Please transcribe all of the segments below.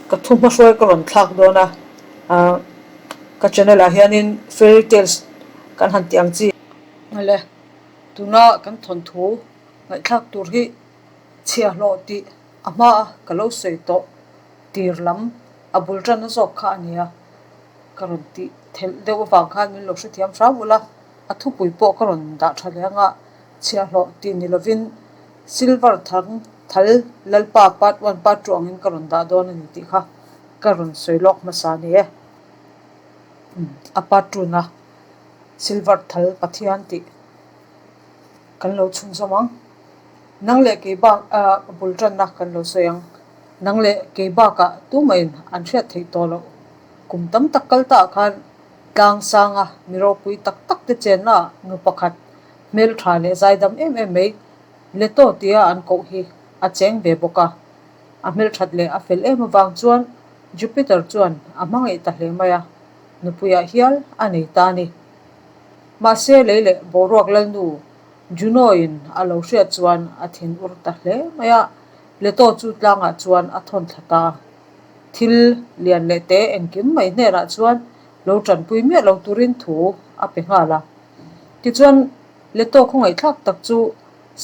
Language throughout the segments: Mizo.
Ka thu hmahruai ka rawn thlak dawn a, ka channel ah hianin fairy tales kan han tih ang chi. Awle, tuna kan thawnthu ngaihthlak tur hi chhiahhlawh tih a hma a ka lo sawi tawh tir lam a bul tanna zawk kha a ni a, ka rawn tih thelh deuh avang khan min lo hrethiam hram ula, a thupui pawh ka rawn dah tha leh ang a, chhiahhlawh tih ni lovin silver thang thal Lalpa part one part two angin ka rawn dah dawn a ni tih kha ka rawn sawi lawk hmasa a ni e. A part two na silver thal Pathian tih kan lo chhunzawm ang. Nang leh kei bak ah bul tanna kan lo sawi ang. Nang leh kei bakah tumahin an hriat theih tawh loh. Kum tam tak kal ta ah khan tlang sanga mi ropui tak tak te chenna ah nu pakhat hmeltha leh zaidam em em mai Leto tia an koh hi a cheng ve bawk a. A hmelthat leh a fel em avang chuan Jupiter chuan a hmangaih ta hle mai a, nupuiah hial a nei ta a ni. Mahse lei leh boruak lalnu Juno-in a lo hriat chuan a thin ur ta hle mai a, Leto chu tlangah chuan a thawn thla ta a. Thil lian leh te engkim mai hnenah chuan lo tanpui miah lo turin thu a pe nghal a. Tichuan Leto khawngaihthlak tak chu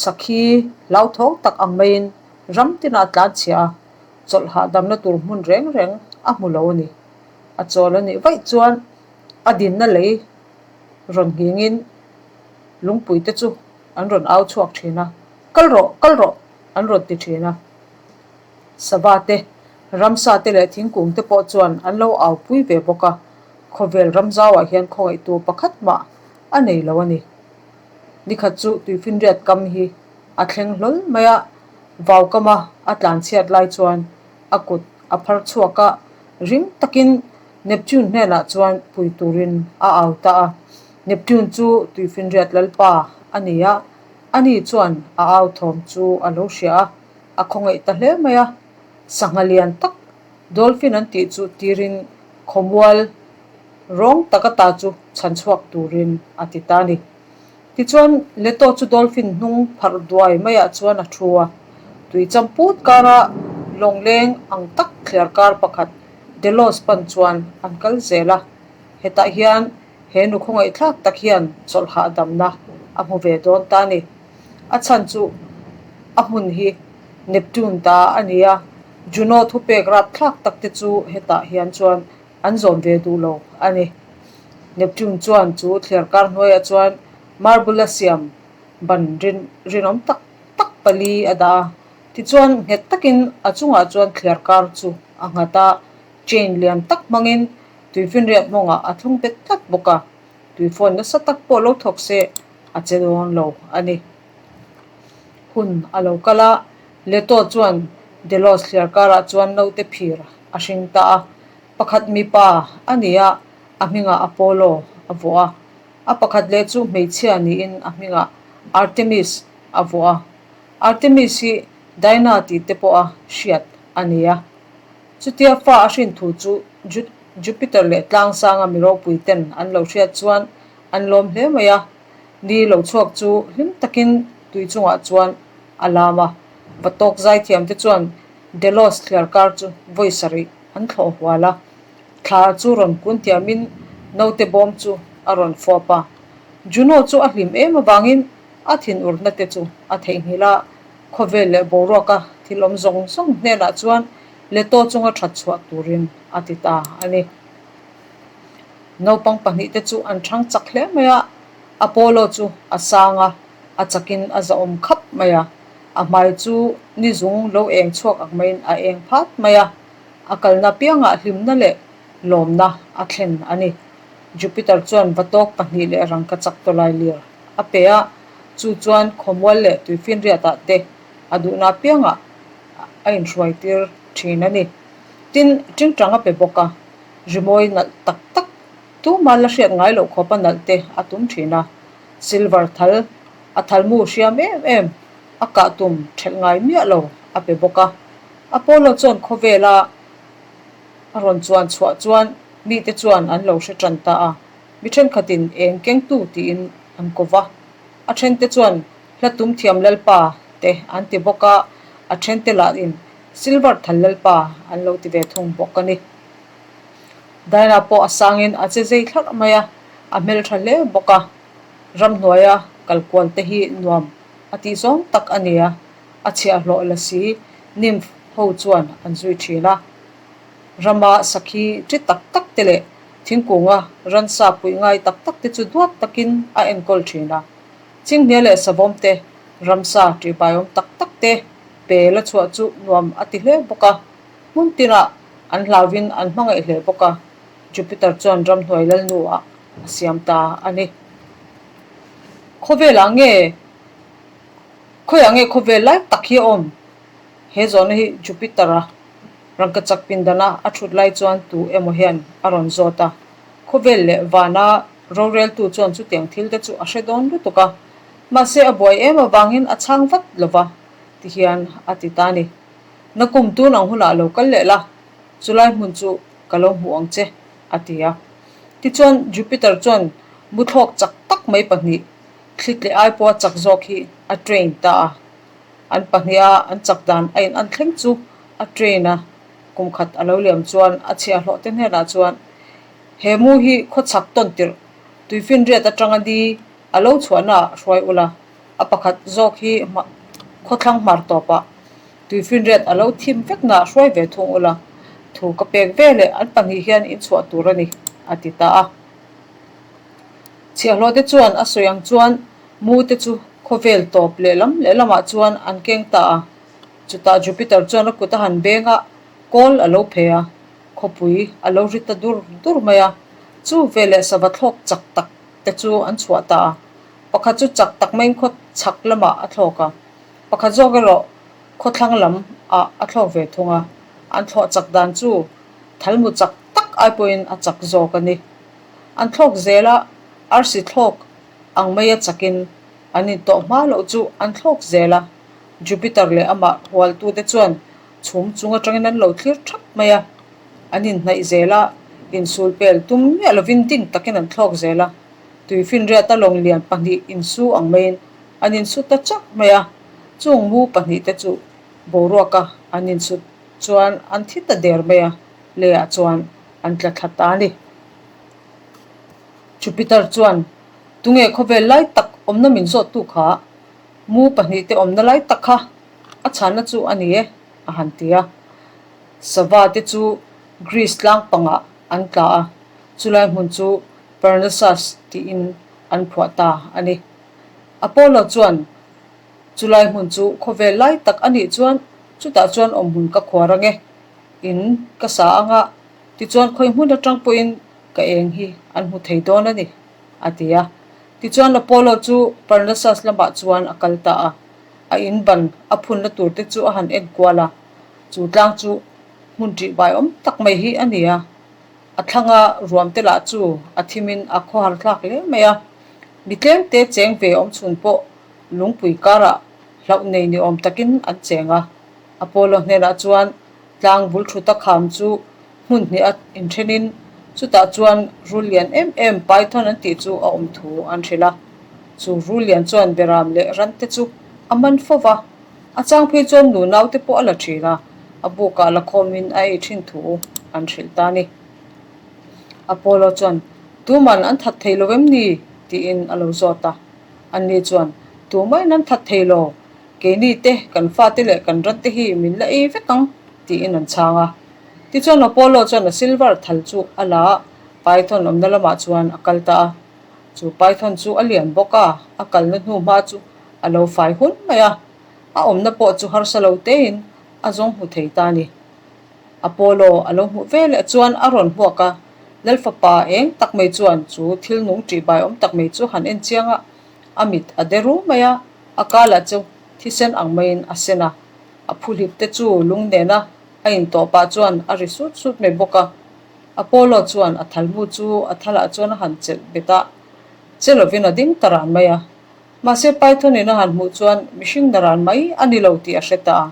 sakhi hlauthawng tak ang maiin ram tinah a tlanchhia a, chawlh hahdamna tur hmun reng reng a hmu lo a ni. A chawl a nih vaih chuan a dinna lei rawn nghingin lungpui te chu an rawn au chhuak thin a, Kal rawh, kal rawh an rawn ti thin a. Sava te, ramsa te leh thingkung te pawh chuan an lo au pui ve bawk a, khawvel ramzauah hian khawngaihtu pakhat mah a nei lo a ni. Nikhat chu tuifinriat kam hi a thleng hlawl mai a, vau kama a tlanchhiat lai chuan a kut a phar chhuak a, ring takin Neptune hnenah chuan pui turin a au ta a. Neptune chu tuifinriat lalpa a ni a, ani chuan a au thawm chu a lo hria a, a khawngaih ta hle mai a. Sangha lian tak dolphin an tih chu tirin khawmual Rawng tak ata chu chhan chhuak turin a ti ta a ni. Tichuan, Leto chu dolphin hnung pharh duai maiah chuan a thu a. Tui champut kara lawngleng ang tak thliar kar pakhat Delos pan chuan an kal zel a. Hetah hian he nu khawngaihthlak tak hian chawlh hahdamna a hmu ve dawn ta a ni. A chhan chu a hmun hi Neptune ta a ni a, Juno thupek rapthlak tak te chu hetah hian chuan an zawm ve duh lo a ni. Neptune chuan chu thliar kar hnuaiah chuan marble a siam ban rin rinawm tak tak pali a dah a. Tichuan nghet takin a chungah chuan thliar kar chu a nghat a, chain lian tak hmangin tuifinriat mawngah a thlung bet tlat bawk a, tuifawn nasa tak pawh lo thawk se a che dawn lo a ni. Hun a lo kal a, Leto chuan Delos thliar karah chuan naute phir a hring ta a. Pakhat mipa a ni a, a hmingah Apollo a vuah a. A pakhat leh chu hmeichhia niin a hmingah Artemis a vuah a. Artemis hi Diana tih te pawha hriat a ni a. Chutia fa a hrin thu chu Jupiter leh Tlangsanga mi ropui ten an lo hriat chuan an lawm hle mai a. Ni lo chhuak chu hlim takin tui chungah chuan a lam a. Va tawk zaithiam te chuan Delos thliar kar chu vawi sarih an thlawh hual a, thla chu rawn kun tiamin naute bawm chu a rawn fawp a. Juno chu a hlim em avangin a thinurna te chu a theihnghilh a, khawvel leh boruaka thil awm zawng zawng hnenah chuan Leto chunga that chhuah turin a ti ta a ni. Naupang pahnihte chu an thang chak hle mai a, Apollo chu a sang a, a chakin a zahawm khap mai a. A hmai chu ni zung lo eng chhuak ang maiin a eng phat mai a, a kalna piangah hlimna leh lawmna a thlen a ni. Jupiter chuan vatawk pahnih leh rangka chak tawlai lir a pe a, chu chuan khawmual leh tuifinriatah te a duhna piangah a inhruai tir thin a ni. Tin, tingtang a pe bawk a, rimawi nalh tak tak tuma la hriat ngai loh khawpa nalh te a tum thin a, silver thal A thalmu hriam em em, a kah tum thelh ngai miah lo a pe bawk a. Apollo chuan khawvela a rawn chuan chhuah chuan mite chuan an lo hre tan ta a. Mi thenkhatin eng kengtu tiin an ko va. A thente chuan hla tum thiam lalpa te an ti bawk a, a thente lahin Silver thal lalpa an lo ti ve thung bawk a ni. Diana pawh a sangin a che zei thlarh mai a, a hmeltha hle bawk a. Ramhnuaia kal kual te hi nuam a tih zawng tak a ni a, a chhiahhlawh la si nymph ho chuan an zui thin a. Rama sakhi ṭi tak tak te leh thingkunga ransa puih ngai tak tak te chu duat takin a enkawl thin a. Chinghnia leh savawm te, ramsa ṭihbaiawm tak tak te pe la chhuah chu nuam a ti hle bawk a. Hmun tinah an hlauvin an hmangaih hle bawk a, Jupiter chuan ramhnuai lalnu ah a siam ta a ni. Khawvelah nge, khawiah nge khawvel lai tak hi a awm? He zawhna hi Jupiter-a rangkachak pindana a thut lai chuan tu emaw hian a rawn zawt a. Khawvel leh vana roreltu chuan chutiang thil te chu a hre dawn lutuk a, mahse a buai em avangin a chhang vat lova tihian a ti ta a ni. Nakum tun ang hunah lo kal leh la, chulai hmun chu ka lo hmuh ang che, a ti a. Tichuan, Jupiter chuan muthlawk chak tak mai pahnih, thlitleh ai pawha chak zawk hi a train ta a. An pahniha an chak dan a in an thleng chu a train a, kum khat a lo liam chuan a chhiahhlawh te hnenah chuan, He mu hi khawchhak tawn tirh, tuifinriat atanga ni a lo chhuahnaah hruai ula, a pakhat zawk hi khawthlang hmar tawpah Tuifinriat a lo thim vek na hruai ve thung ula, thu ka pek ve leh an pahnih hian in chhuah tur a ni, a ti ta a. Chhiahhlawh te chuan a sawi ang chuan mu te chu khawvel tawp lehlam lehlamah chuan an keng ta a. Chutah Jupiter chuan a kut a han beng a, kawl a lo phe a, khawpui a lo ri ta dur dur mai a. Chu veleh sava thlawk chak tak te chu an chhuah ta a, pakhat chu chak tak maiin khaw chhak lamah a thlawk a. Pakhat zawk erawh khawthlang lam ah a thlawk ve thung a, an thlawh chak dan chu thalmu chak tak ai pawhin a chak zawk a ni. An thlawk zel a, arsi thlawk ang maia chakin an intawh hma loh chu an thlawk zel a, Jupiter leh amah hualtute chuan chhum chung atangin an lo thlir thap mai a, an inhnaih zel a, insulpel tum miah lovin ding takin an thlawk zel a, tuifinriata lawng lian pahnih insu ang maiin An insut ta chauh mai a, chung mu pahnihte chu boruaka an insut chuan an thi ta der mai a, leiah chuan an tla thla ta a ni. Jupiter chuan, Tunge khawvel lai tak awmna min zawttu kha? Mu pahnihte awmna lai tak kha a chhanna chu a ni e, a han ti a. Sava te chu Greece tlang pangah an tla a, chulai hmun chu Parnassus tiin an phuah ta a ni. Apollo chuan, Chulai hmun chu khawvel lai tak a nih chuan chutah chuan awm hmun ka khuar ang e, in ka sa ang a, tichuan khawi hmun atang pawhin ka eng hi an hmu thei dawn a ni, a ti a. Tichuan Apollo chu Parnassus lamah chuan a kal ta a, a in ban a phunna tur te chu a han en kual a, chu tlang chu hmun ṭihbai awm tak mai hi a ni a, a thlanga ruam te lah chu a thimin a khawhar thlak hle mai a. Mi tlemte cheng ve awm chhun pawh lungpui karah hlauh nei ni awm takin an cheng a. Apollo hnenah chuan tlang bul thuta kham chu hmun hnih a inthenin chutah chuan rul lian em em Python an tih chu a awm thu an hrilh a. Chu rul lian chuan beram leh rante chu a man fo va, a chang phei chuan nu naute pawh a la thin a, a bukah la khawmin a ei thin thu an hrilh ta a ni. Apollo chuan, Tuman an that thei lo em ni? tiin a lo zawt a. Anni chuan, Tumain an that thei lo, keini te, kan fate leh kan rante hi min la ei vek ang, tiin an chhang a. Tichuan Apollo chuan a silver thal chu a la a, Python awmna lamah chuan a kal ta a. Chu Python chu a lian bawk a, a kalna hnu hma chu a lo fai hun mai a, a awmna pawh chu harsa lo tein a zawng hmu thei ta a ni. Apollo a lo hmuh ve leh chuan a rawn hmuak a, Lal fapa eng tak mai chuan chu thil nung ṭihbai awm tak mai chu han en chiang a, a mit a de ru mai a, a kala chu thisen ang maiin a sen a, a phuhlip te chu lung nena a intawh pah chuan a ri sut sut mai bawk a. Apollo chuan a thalmu chu a thalah chuan a han chelh bet a, che lovin a ding ta ran mai a. Mahse Python-in a han hmuh chuan mihring na ran mai a ni lo tih a hre ta a,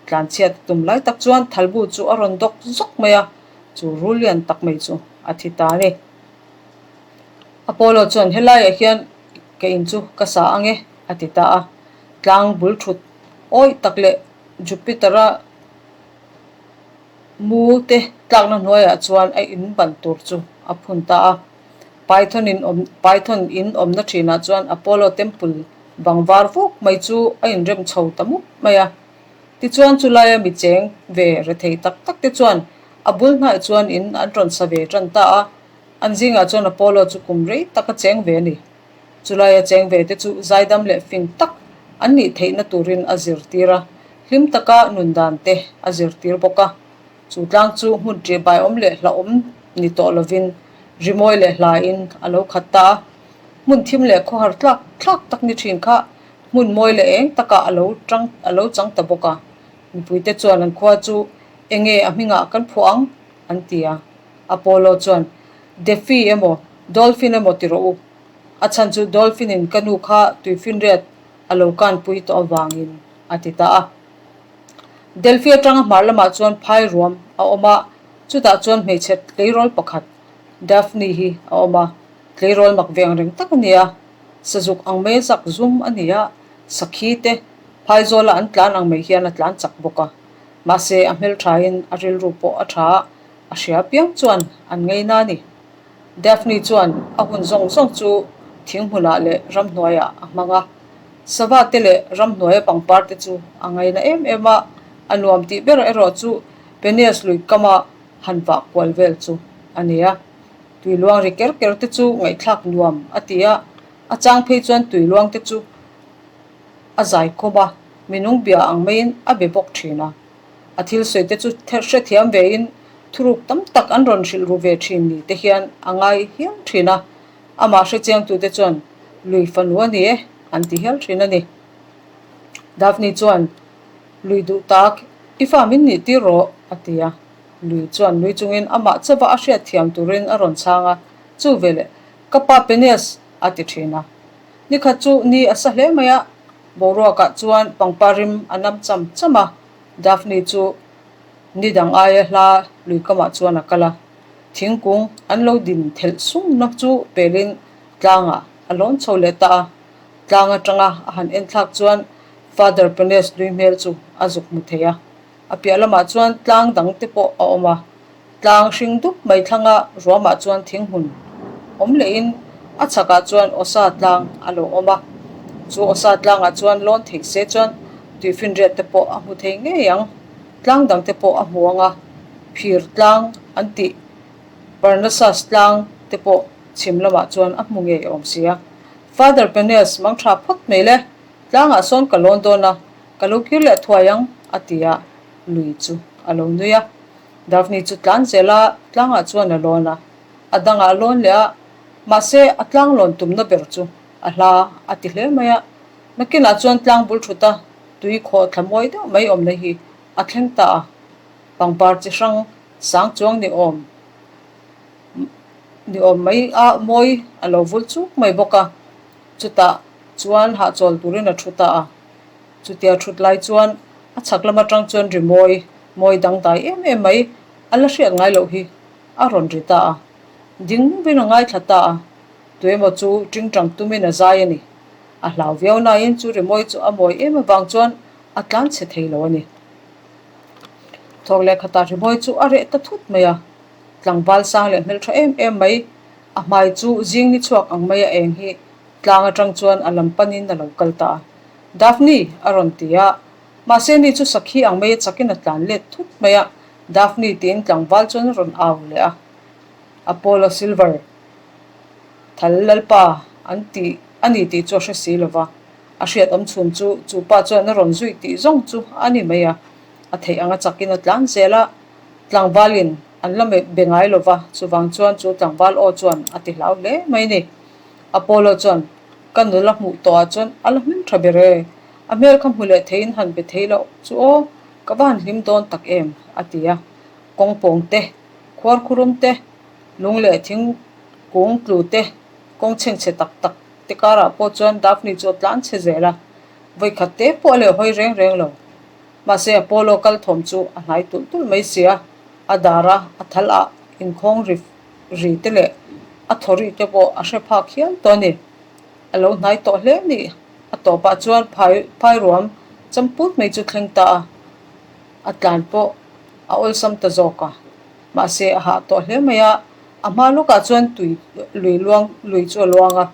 Tlanchhiat tum lai tak chuan thalbu chu a rawn dawk zawk mai a, chu rul lian tak mai chu a thi ta a ni. Apollo chuan helaiah hian ka in chu ka sa ang e a ti ta a, tlang bul thut awih tak leh Jupiter-a. Mu te tlakna hnuaiah chuan a in ban tur chu a phun ta a. Python in awm Python in awmna thinah chuan Apollo temple bang var vuk mai chu a inrem chho ta mup mai a. Tichuan chulaia mi cheng ve rethei tak tak te chuan a bul hnaih chuan in an rawn sa ve tan ta a. An zingah chuan Apollo chu kum rei tak a cheng ve a ni. Chulaia cheng ve te chu zaidam leh fing tak an nih theihna turin a zirtir a, hlim taka nun dan te a zirtir bawk a. Chu tlang chu hmun ṭihbaiawm leh hlauhawm ni tawh lovin rimawi leh hlain a lo khat ta a. Hmun thim leh khawhar tlak thlak tak ni ṭhin kha hmun mawi leh eng takah a lo ṭang a lo chang ta bawk a. Mipuite chuan an khua chu enge a hmingah kan phuah ang? an ti a. Apollo chuan, Defi emaw, Dolphin emaw ti rawh u. A chhan chu Dolphin-in ka nu kha tuifinriat a lo kanpui tawh avangin, a ti ta a. Delphi atanga hmar lamah chuan phai ruam a awm a, chutah chuan hmeichhe tleirawl pakhat, Daphne hi a awm a. Tleirawl mak ve angreng tak a ni a, sazuk ang mai zak zum a ni a, sakhi te phaizawla an tlan ang mai hian a tlan chak bawk a. Mahse, a hmelthain a rilru pawh a tha a, a hria piang chuan an ngaina a ni. Daphne chuan a hun zawng zawng chu thinghmunah leh ramhnuaiah a hmang a. Sava te leh ramhnuaia pangpar te chu a ngaina em em a, a nuam tih ber erawh chu Peneus lui kama han vah kual vel chu a ni a. Tui luang ri ker ker te chu ngaihthlak nuam a ti a, a chang phei chuan tui luang te chu a zai khawm a, minung bia ang maiin a be bawk thin a. A thil sawi te chu hrethiam vein thuruk tam tak an rawn hrilh ru ve thin ni te hian a ngai hial thin a, amah hrechiangtute chuan lui fanu a ni e an ti hial thin a ni. Daphne chuan, Lui duh tak, i fa min nih tir rawh, a ti a. Lui chuan nui chungin amah chauha a hriatthiam turin a rawn chhang a, Chu veleh, ka pa Peneus, a ti thin a. Nikhat chu ni a sa hle mai a, boruakah chuan pangpar rim a nam cham cham a, Daphne chu ni dang aia hla lui kamah chuan a kal a, thingkung an lo din thelh sungna chu pelin tlangah a lawn chho leh ta a, tlang atanga a han en thlak chuan Father Penes nui hmel chu a zuk hmu thei a, a piah lamah chuan tlang dang te pawh a awm a. Tlang hring dup mai thlanga ruamah chuan thinghmun awm lehin a chhakah chuan Awsa tlang a lo awm a. Chu Awsa tlangah chuan lawn theih se chuan tuifinriat te pawh a hmu thei ngei ang. Tlang dang te pawh a hmu ang a, phir tlang an tih Parnassus tlang te pawh chhim lamah chuan a hmu ngei awm si a. Father Peneus mang tha phawt mai le, tlangah sawn ka lawn dawn a, ka lo kir leh thuai ang, a ti a, lui chu a lo nui a. Daphne chu tlan zel a, tlangah chuan a lawn a, a dangah a lawn leh a, mahse a tlang lawn tumna ber chu a hla a ti hle mai a. Nakinah chuan tlang bul thut a, tui khawh thla mawi deuh mai awmna hi a thleng ta a, pangpar chi hrang sang chuang ni awm ni awm mai a mawi a lo vul chuk mai bawk a, chutah chuan hahchawl turin a thu ta a. Chutia thut lai chuan a chhak lam atang chuan ri mawi, mawi dangdai em em mai a la hriat ngai loh hi a rawn ri ta a. Ding muvin a ngaithla ta a, tuemaw chu tingtang tumin a zai a ni. A hlau viau nain chu ri mawi chu a mawi em avang chuan a tlan chhe thei lo a ni. Thawk leh khatah ri mawi chu a reh ta thut mai a, tlangval sang leh hmeltha em em mai, a hmai chu zing ni chhuak ang mai a eng hi Tlang atang chuan a lam panin a lo kal ta a. Daphne! a rawn ti a. Mahse ni chu sakhi ang mai a chakin a tlan let thut mai a. Daphne tiin tlangval chuan a rawn au leh a. Apollo Silver thal lalpa an ti a ni tih chu a hre si lo va. A hriat awm chhun chu chu pa chuan a rawn zui tih zawng chu a ni mai a. A theih anga chakin a tlan zel a. Tlangvalin an la be ngai lo va, chuvang chuan chu tlangval aw chuan a ti hlau hle mai ni. Apollo chuan, Ka nula hmuh tawhah chuan a la hming tha ber e. A hmel kha hmu leh theiin han be thei loh chu aw, ka va han hlim dawn tak em, a ti a. Kawngpawng te, khuarkhurum te, lung leh thingkung tlu te, kawng chhengchhe tak tak te karah pawh chuan Daphne chu a tlan chhe zel a. Vawikhat te pawh a leh hawi reng reng lo. Mahse Apollo kal thawm chu a hnai tulh tulh mai si a, a dar a, a thal ah inkhawng ri ri te leh a thaw ri te pawh a hre phak hial tawh a ni. A lo hnai tawh hle a ni. A tawpah chuan phai phai ruam champut mai chu thleng ta a, a tlan pawh. A awlsam ta zawk a. Mahse, a hah tawh hle mai a, a hma lawkah chuan tui lui luang lui chu a luang a.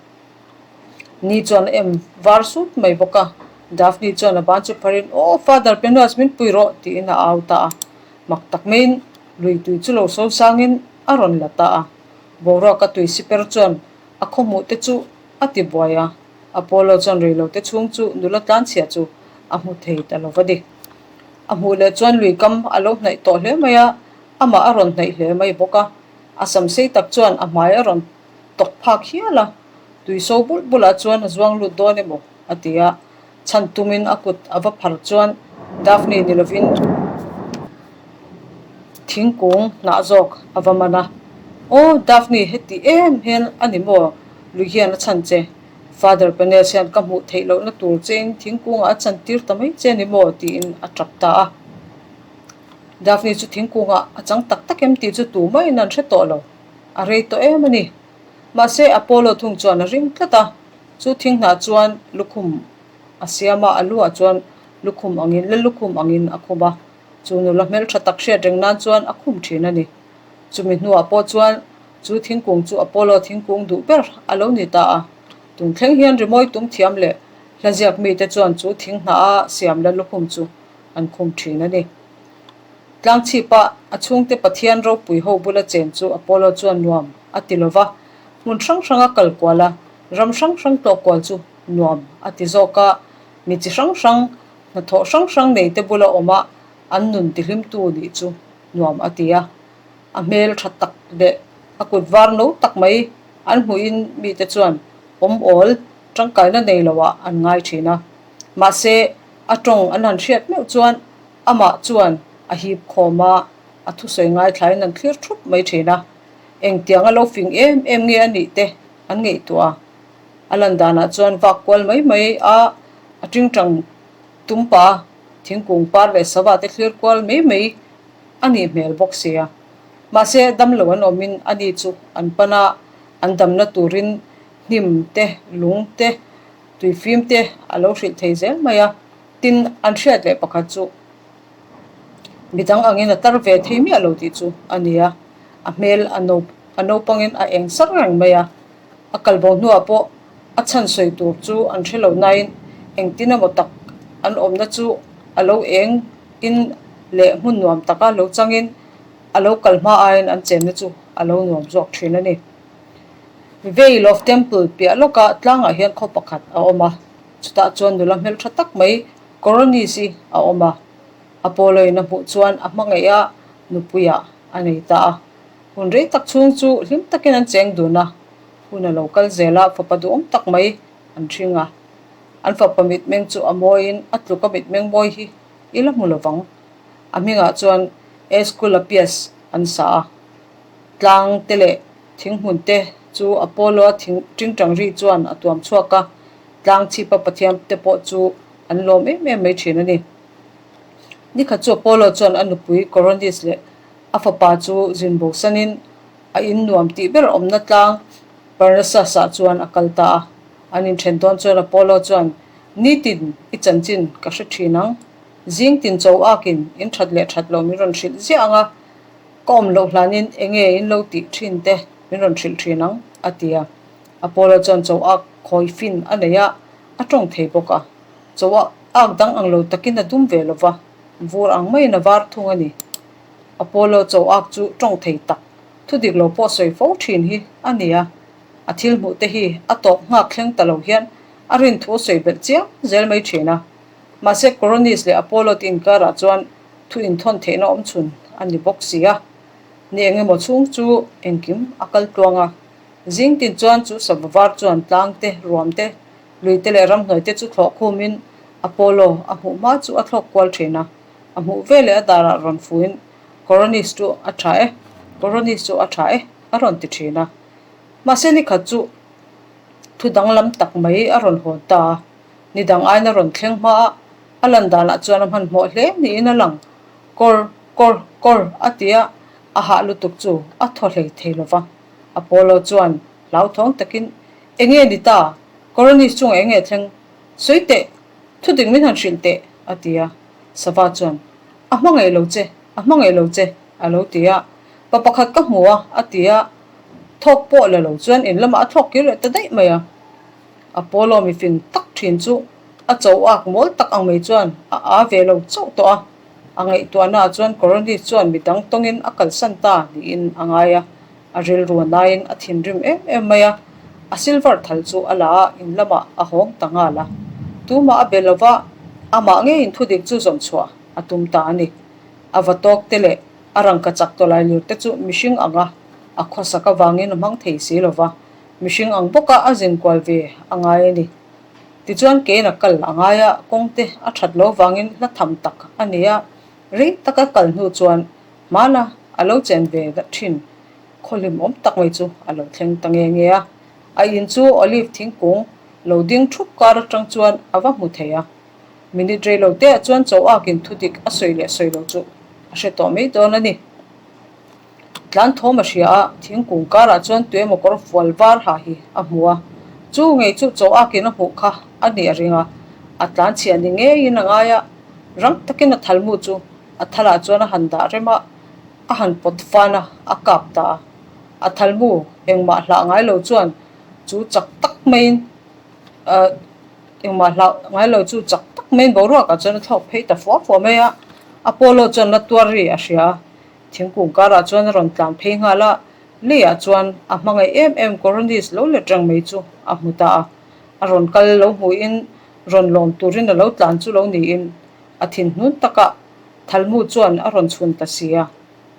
Ni chuan a em var sut mai bawk a. Daphne chuan a ban chu pharin, Aw, Father Penuas, min pui rawh, tiin a au ta a. Mak tak maiin lui tui chu lo so sangin a rawn la ta a. Boruaka tui siper chuan a khawhmuh te chu a ti buai a. Apollo chuan reilote chhung chu nula tlanchhia chu a hmu thei ta lo va ni. A hmuh leh chuan lui kam a lo hnaih tawh hle mai a, amah a rawn hnaih hle mai bawk a. A sam sei tak chuan a hmai a rawn tawk phak hial a, tui so bulh bulah chuan a zuang lut dawn emaw a ti a. Chhan tumin a kut a va phar chuan Daphne ni lovin thingkung hnah zawk a va man a. Aw Daphne heti em hian a ni maw? Lui hian a chhan che. Father Panes hian ka hmuh theih lohna tur chein thingkungah a chan tir ta mai che a ni maw? tiin a tap ta a. Daphne chu thingkungah a chang tak tak em tih chu tumah-in an hre tawh lo. A rei tawh em a ni. Mahse Apollo thung chuan a ring tlat a. Chu thinghnah chuan lukhum a siam a, a luah chuan lukhum angin lal lukhum angin a khum a. Chu nula hmeltha tak hriat reng nan chuan a khum thin a ni. Chumi hnuah pawh chuan chu thingkung chu Apollo thingkung duh ber a lo ni ta a. Tun thleng hian rimawi tum thiam leh hla ziak mite chuan chu thinghnah a siam lal lukhum chu an khum thin a ni. Tlangchhipa a chhungte Pathian ropui ho bula chen chu Apollo chuan nuam a ti lo va, hmun hrang hranga kal kual a, ram hrang hrang tlawh kual chu nuam a ti zawk a, mi chi hrang hrang, hnathawh hrang hrang neite bula awm a an nun tihlimtu nih chu nuam a ti a. A hmel tha tak leh a kut var no tak mai an hmuhin mite chuan awm awl tangkaina nei loah an ngai thin a. Mahse, a tawng an han hriat meuh chuan Amah chuan a hip khawm a, a thusawi ngaithlain an thlir thup mai thin a. Engtiang a lo fing em em nge a nih te an ngaihtuah a. A lan danah chuan vak kual mai mai a, a tingtang tumpa, thingkung par leh sava te thlir kual mai mai a nih hmel bawk sia. Mahse, damlo an awmin a ni chu an pan a, an damna turin hnim te, lung te, tuifim te a lo hrilh thei zel mai a. Tin, an hriat leh pakhat chu midang angin a tar ve thei miah lo tih chu a ni a, a hmel a no a naupangin a eng sak reng mai a, a kalbo hnuah pawh a chhan sawi tur chu an hre lo nain engtin emaw tak an awmna chu a lo eng in leh hmun nuam taka lo changin a lo kal hma aiin an chenna chu a lo nuam zawk thin a ni. Veil of Temple piah lawkah tlangah hian khaw pakhat a awm a. Chutah chuan nula hmeltha tak mai Koronis-i a awm a, Apollo-in a hmuh chuan a hmangaih a, nupuiah a nei ta a. Hun rei tak chhung chu hlim takin an cheng dun a, hun a lo kal zel a, fapa duhawm tak mai an hring a. An fapa mitmeng chu a mawiin a tluk a mitmeng mawi hi i la hmu lovang. A hmingah chuan Aesculapius an sa a. Tlang te leh thinghmun te chu Apollo-a thing tingtang ri chuan a tuam chhuak a. Tlang chhipa Pathian te pawh chu an lawm em em mai thin a ni. Nikhat chu Apollo chuan a nupui Koronis leh a fapa chu zin bosanin a in nuam tih ber awmna tlang Parnassus-ah chuan a kal ta a. An inthen dawn chuan Apollo chuan, Nitin i chanchin ka hre thin ang. Zing tin cho akin in that leh that lo min rawn hrilh ziah ang a, ka awm loh hlanin enge in lo tih thin te min rawn hrilh thin ang, a ti a. Apollo chuan chaw ak khawi fin a nei a, a tawng thei bawk a. Chaw ak dang ang lo takin a dum ve lo va, vur ang maiin a var thung a ni. Apollo chaw ak chu tawng thei tak, thu dik lo pawh sawi fo thin hi a ni a. A thil hmuh te hi a tawp nghak thleng ta lo hian a rin thu a sawi belh chiam zel mai thin a. Mahse Koronis leh Apollo te inkarah chuan thu inthawn theihna awm chhun a ni bawk si a. Ni engemaw chhung chu engkim a kal tluang a. Zing tin chuan chu sava var chuan tlang te, ruam te, lui te leh ramhnuai te chu thlawh khumin Apollo a hmuh hma chu a thlawk kual thin a. A hmuh veleh a darah rawn fuin, Koronis chu a tha e, Koronis chu a tha e, a rawn ti thin a. Mahse nikhat chu thu danglam tak mai a rawn hawn ta a, ni dang aiin a rawn thleng hma a, a lan danah chuan a hmanhmawh hle niin a lang. Kawr, kawr, kawr a ti a, a hah lutuk chu a thaw hlei thei lo va. Apollo chuan hlauthawng takin, Enge ni ta? Koronis chungah enge thleng? Sawi teh! Thudik min han hrilh teh! a ti a. Sava chuan, A hmangaih lo che! A hmangaih lo che, a lo ti a. Pa pakhat ka hmu a, a ti a. Thawk pawh la lo chuan in lamah a thlawk kir leh ta daih mai a. Apollo mifing tak thin chu a cho ak mawl tak ang mai chuan a aa ve lo chauh tawh a. A ngaihtuahnaah chuan Koronis chuan midang tawngin a kalsan ta niin a ngai a. A rilru naiin a thinrim em em mai a, a silver thal chu a la a, in lamah a hawng ta nghal a. Tumah a be lo va, amah ngeiin thudik chu zawm chhuah a tum ta a ni. A va tawk te leh a rangka chak tawlai lir te chu mihring anga a khawsak avangin a hmang thei si lo va, mihring ang bawka a zin kual ve a ngai a ni. Tichuan kein a kal a ngai a, kawng te a that lo vangin hla tham tak a ni a, rei taka kal hnu chuan Hmana a lo chen ve thin khaw hlimawm tak mai chu a lo thleng ta nge nge a. A in chu olive thingkung lo ding thup kar atang chuan a va hmu thei a. Minute rei lo teah chuan Choakin thudik a sawi leh sawi lo chu a hre tawh mai dawn a ni. Tlan thawm a hria a, thingkung karah chuan tuemaw kawr fual var ha hi a hmu a. Chu ngei chu Choakin a hmuh kha a nih a ring a, a tlan chhiah ni ngeiin a ngai a, rang takin a thalmu chu A thalah chuan a han dah rem a, a han pawt fan a, a kap ta a. A thalmu engmah hlah ngai lo chuan chu chak tak maiin ahh engmah hlah ngai lo chu chak tak maiin boruakah chuan a thlawk phei ta fua fua mai a. Apollo chuan la tuar ri a hria a, thingkung karah chuan a rawn tlan phei nghal a, leiah chuan a hmangaih em em Koronis lo let reng mai chu a hmu ta a. A rawn kal lo hmuhin rawn lawm turin a lo tlan chu lo niin A thinhnun takah Thalmu chuan a rawn chhun ta si a.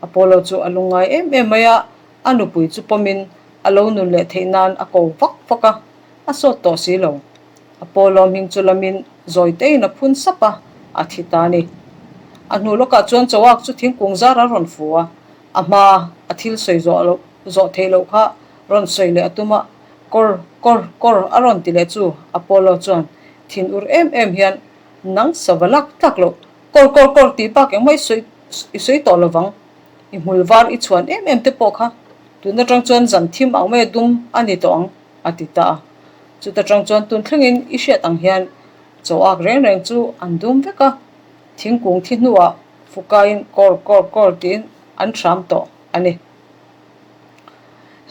Apollo chu a lungngai em em mai a, a nupui chu pawmin a lo nun leh theih nan a ko vak vak a, a sawt tawh si lo. Apollo hming chu lamin zawi tein a phun sap a, a thi ta a ni. A hnu lawkah chuan Chawak chu thingkung zar a rawn fu a, a hma a thil sawi zawh loh zawh theih loh kha rawn sawi leh a tum a, Kawr, kawr, kawr a rawn ti leh chu Apollo chuan thinur em em hian Nang sava lak tlak loh, kawr kawr kawr tih bak engmah i sawi i sawi tawh lovang. I hmul var i chhuan em em te pawh kha tun atang chuan zan thim ang maia dum a ni tawh ang, a ti ta a. Chuta tang chuan tun thlengin i hriat ang hian chaw ak reng reng chu an dum vek a, thingkung thi hnuah fukaiin kawr kawr kawr tiin an hram tawh a ni.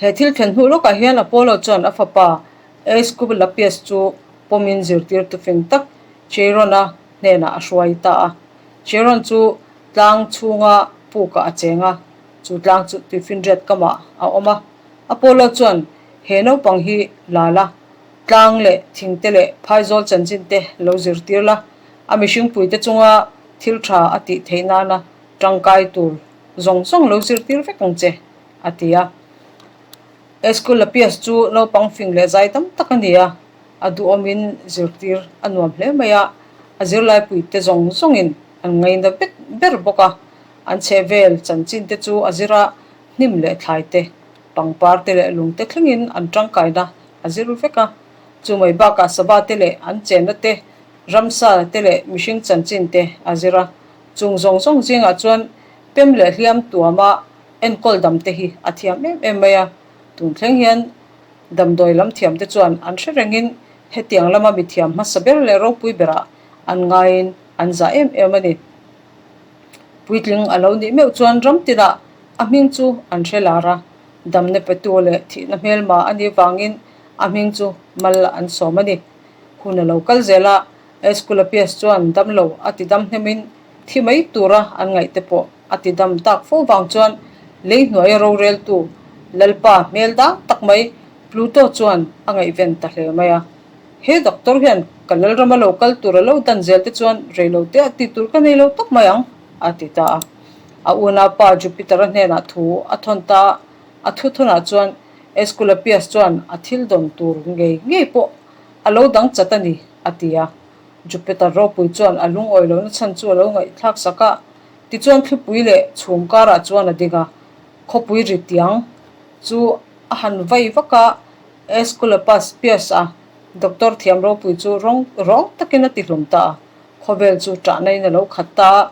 He thil thlen hnu lawkah hian Apollo chuan a fapa Aesculapius chu pawmin zirtirtu fing tak Chiron-a hnenah a hruai ta a. Chiron chu tlang chhunga pukah a cheng a, chu tlang chu tuifinriat kamah a awm a. Apollo chuan he naupang hi la la, tlang leh thingte leh phaizawl chanchinte lo zirtir la, a mihringpuite chunga thil tha a tih theih nana tangkai tur zawng zawng lo zirtir vek ang che, a ti a. Aesculapius chu naupang fing leh zai tam tak a ni a, a duhawmin zirtir a nuam hle mai a, a zirlaipuite zawng zawngin an ngaina vek ber bawk a, an chhehvel chanchin te chu a zir a, hnim leh thlai te, pangpar te leh lung te thlengin an tangkaina a zir vek a, chu mai bakah sava te leh an chenna te, ramsa te leh mihring chanchin te a zir a, chung zawng zawng zingah chuan pem leh hliam tuama enkawl dam te hi a thiam em em mai a, tun thleng hian damdawi lam thiam te chuan an hre rengin hetiang lama mithiam hmasa ber leh ropui berah an ngaiin an zah em em a ni. Puitling a lo nih meuh chuan ram tinah a hming chu an hre lar a, damna petu leh thihna hmelma a nih vangin a hming chu mal an sawm a ni. Hun a lo kal zel a, Aesculapius chuan damlo a ti dam hnemin thi mai tura an ngaih te pawh A ti dam tak fo vang chuan lei hnuaia roreltu Lalpa hmel dang tak mai Pluto chuan a ngaihven ta hle mai a. He doctor hian ka Lalrama lo kal tur a lo dan zel te chuan reilo te a tih tur ka nei lo tawp mai ang, a ti ta a. A unaupa Jupiter-a hnenah thu a thawn ta a, a thu thawnah chuan Aesculapius chuan a thil dawn tur ngei ngei pawh a lo dang chat a ni, a ti a. Jupiter ropui chuan a lungawi lohna chhan chu a lo ngaihthlak sak a, Tichuan thlipui leh chhum karah chuan a ding a, khawpui ri tiang chu a han vai vak a, Aesculapius pias-a doctor thiam ropui chu rawng rawng takin a ti hlum ta a, khawvel chu ṭahna in a lo khat ta a,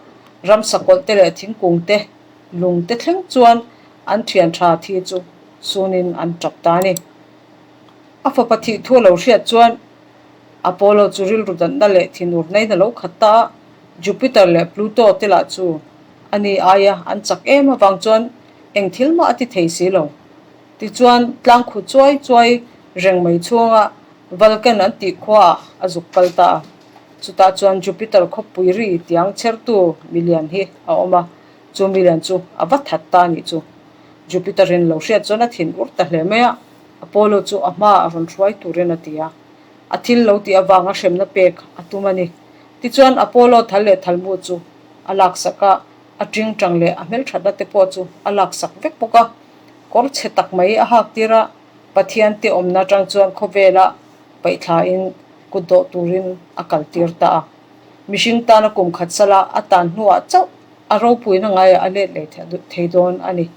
ramsa kawlh te leh thingkung te, lung te thleng chuan an ṭhian ṭha thi chu sunin an ṭap ta a ni. A fapa thih thu a lo hriat chuan Apollo chu rilru danna leh thinurna in a lo khat ta a, Jupiter leh Pluto te lah chu Ani aia an chak em avang chuan eng thil mah a ti thei si lo. Tichuan, tlang khu chuai chuai reng mai chhunga Vulcan an tih khuaah a zuk kal ta a. Chutah chuan Jupiter khawpui ri tiang chhertu milian hi a awm a, chu milian chu a va that ta a nih chu. Jupiter-in lo hriat chuan a thin ur ta hle mai a, Apollo chu a hmaah rawn hruai turin a ti a. A thil lo tih avanga hremna pek a tum a ni. Tichuan, Apollo thal leh thalmu chu a laksak a, a tingtang leh a hmelthatna te pawh chu a laksak vek bawk a. Kawr chhe tak mai a hak tir a, Pathian te awmna atang chuan khawvela paihthlain kut dawh turin a kal tir ta a. Mihring tana kum khat sala a tan hnuah chauh a ropuina ngaiah a let leh thei dawn a ni.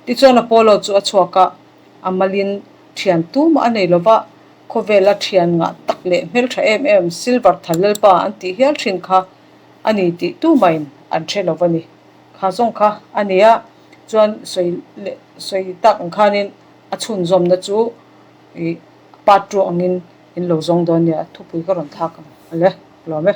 Tichuan Apollo chu a chhuak a, a malin thian tumah a nei lova, khawvela thian ngah tak leh hmeltha em em Silver Thal Lalpa an tih hial thin kha a ni tih tumahin an hre lo va ni. Kha zawng kha a ni a, chuan sawi leh sawi tak ang khanin a chhunzawmna chu ih part two angin in lo zawng dawn nia, thupui ka rawn thlak ang ale, lawm e.